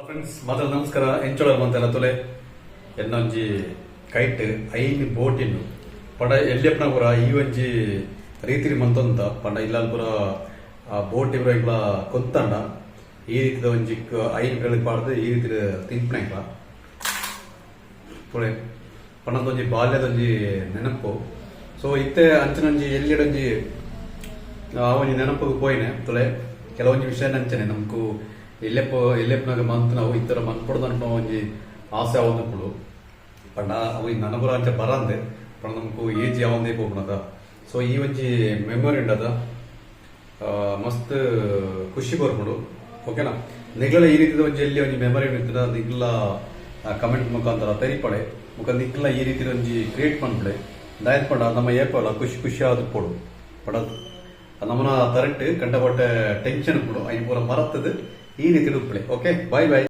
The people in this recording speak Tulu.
ಫ್ರೆಂಡ್ಸ್, ಮಾತ್ರ ನಮಸ್ಕಾರ. ಎಂಚೋಳ ಮಂತೆಲ್ಲ ತುಲೆ. ಎನ್ನೊಂಜಿ ಕೈಟ್ ಐನ್ ಬೋಟಿನ್ ಪಂಡ ಎಲ್ಯಪ್ಪನ ಪುರ ಈ ಒಂಜಿ ರೀತಿರಿ ಮಂತೊಂತ ಪಂಡ ಇಲ್ಲಾಲ್ ಪುರ ಬೋಟ್ ಇಬ್ರ ಇಂಗ್ಲ ಕೊಂತಂಡ ಈ ರೀತಿದ ಒಂಜಿ ಐನ್ ಬೆಳಗ್ ಪಾಡ್ದು ಈ ರೀತಿ ತಿನ್ಪಣ ಇಂಗ್ಲ ತುಳೆ ಪಂಡೊಂಜಿ ಬಾಲ್ಯದೊಂಜಿ ನೆನಪು. ಸೊ ಇತ್ತೆ ಅಂಚಿನೊಂಜಿ ಎಲ್ಲಿಡೊಂಜಿ ಆ ಒಂಜಿ ನೆನಪುಗು ಪೋಯಿನೆ ತುಳೆ. ಕೆಲವೊಂಜಿ ವಿಷಯ ಅಂಚನೆ ನಮಕು ಎಲ್ಲೆಪ್ಪ ಎಲ್ಲೆಪ್ಪನಾಗ ಮಂತ್ ನಾವು ಇತ್ತರ ಮನ್ಪೊಡ್ದು ಒಂಜಿ ಆಸೆ ಆವೊಂದುಪ್ಪುಂಡು. ಪಂಡ ಅವು ನನಪುರ ಅಂಚ ಬರಂದೆ ಪಂಡ ನಮಕು ಏಜ್ ಯಾವಂದೇ ಪೋಪುನದ. ಸೊ ಈ ಒಂಜಿ ಮೆಮೊರಿ ಉಂಡದ ಮಸ್ತ್ ಖುಷಿ ಬರ್ಪುಂಡು, ಓಕೆನಾ? ನಿಗ್ಲ ಈ ರೀತಿದ ಒಂಜಿ ಎಲ್ಲಿ ಒಂಜಿ ಮೆಮೊರಿ ಇತ್ತದ, ನಿಗ್ಲ ಕಮೆಂಟ್ ಮುಖಾಂತರ ತೆರಿಪಡೆ. ಮುಖ ನಿಗ್ಲ ಈ ರೀತಿ ಒಂಜಿ ಕ್ರಿಯೇಟ್ ಮನ್ಪುಲೆ. ದಾಯೆಗ್ ಪಂಡ ನಮ್ಮ ಏಪಲ ಖುಷಿ ಖುಷಿ ಆದ್ ಪೋಡು. ಪಂಡ ನಮನ ತರಟ್ ಕಂಡಪಟ್ಟೆ ಟೆನ್ಷನ್ ಉಪ್ಪುಂಡು, ಐನ್ ಪೂರ ಮರತ್ತದು ಈ ರೀತಿ ಉಪ್ಪುಲೆ. Okay, bye bye.